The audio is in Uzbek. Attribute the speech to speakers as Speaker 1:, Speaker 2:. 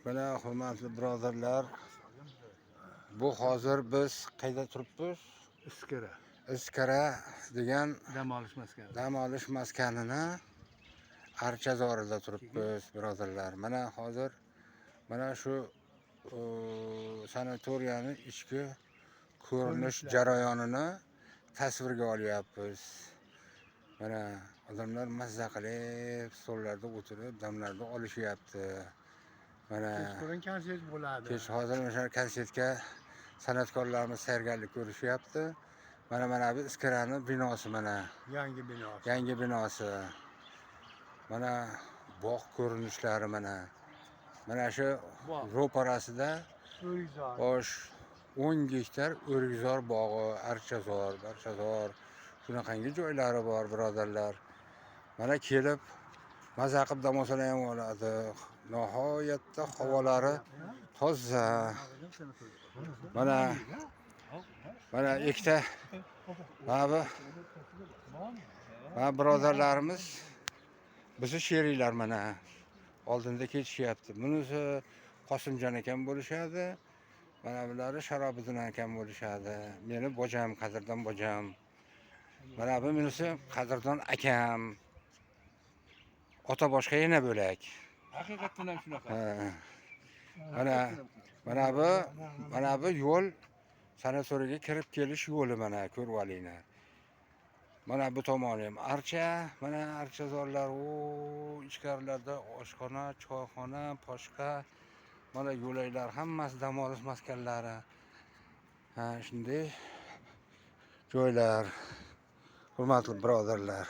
Speaker 1: Mana, hurmatli birodarlar, bu hozir biz qayda turibmiz?
Speaker 2: Iskara.
Speaker 1: Iskara degan
Speaker 2: Dam olish maskani.
Speaker 1: Dam olish maskanini archazorida turibmiz, birodarlar. Mana hozir mana shu sanatoriyani ichki ko'rinish
Speaker 2: Ko'rinishlari.
Speaker 1: Jarayonini tasvirga olyapmiz. Mana odamlar mazza qilib stollarda o'tirib damlarni olishyapti. Mana
Speaker 2: Kechqurun konsert bo'ladi.
Speaker 1: Kech hozir mana shu konsertga san'atkorlarimiz tayyorgarlik ko'rishyapti. Mana bu Iskarani binosi mana.
Speaker 2: Yangi binosi.
Speaker 1: Yangi binosi. Mana bog' ko'rinishlari mana. Mana shu
Speaker 2: Bog'.
Speaker 1: ro'parasida
Speaker 2: O'rikzor.
Speaker 1: Xo'sh, 10 gektar o'rikzor bog'i, archazor, barchazor, shunaqangi joylari bor, birodarlar. Mana kelib maza qilib dam olsalar ham bo'ladi. Nihoyatda havolari toza. Mana ikkita mana birodarlarimiz, bizni sheriklar mana oldinda ketishyapti. Bunisi Qosimjon akam bo'lishadi. Mana bulari Sharobiddin akam bo'lishadi. Meni bojam, qadrdon bojam. Mana bu bunisi qadrdon akam. Ota boshqa, yana bo'lak.
Speaker 3: Haqiqatdan ham shunaqa.
Speaker 1: Ha. Mana bu yo'l, sanatoriyaga kirib kelish yo'li, mana ko'rib olinglar. Mana bu tomoni ham archa, mana archazorlar, u ichkarilarda oshxona, choyxona, boshqa mana yo'laklar, hammasi dam olish maskanlari. Ha, shunday joylar, hurmatli birodarlar.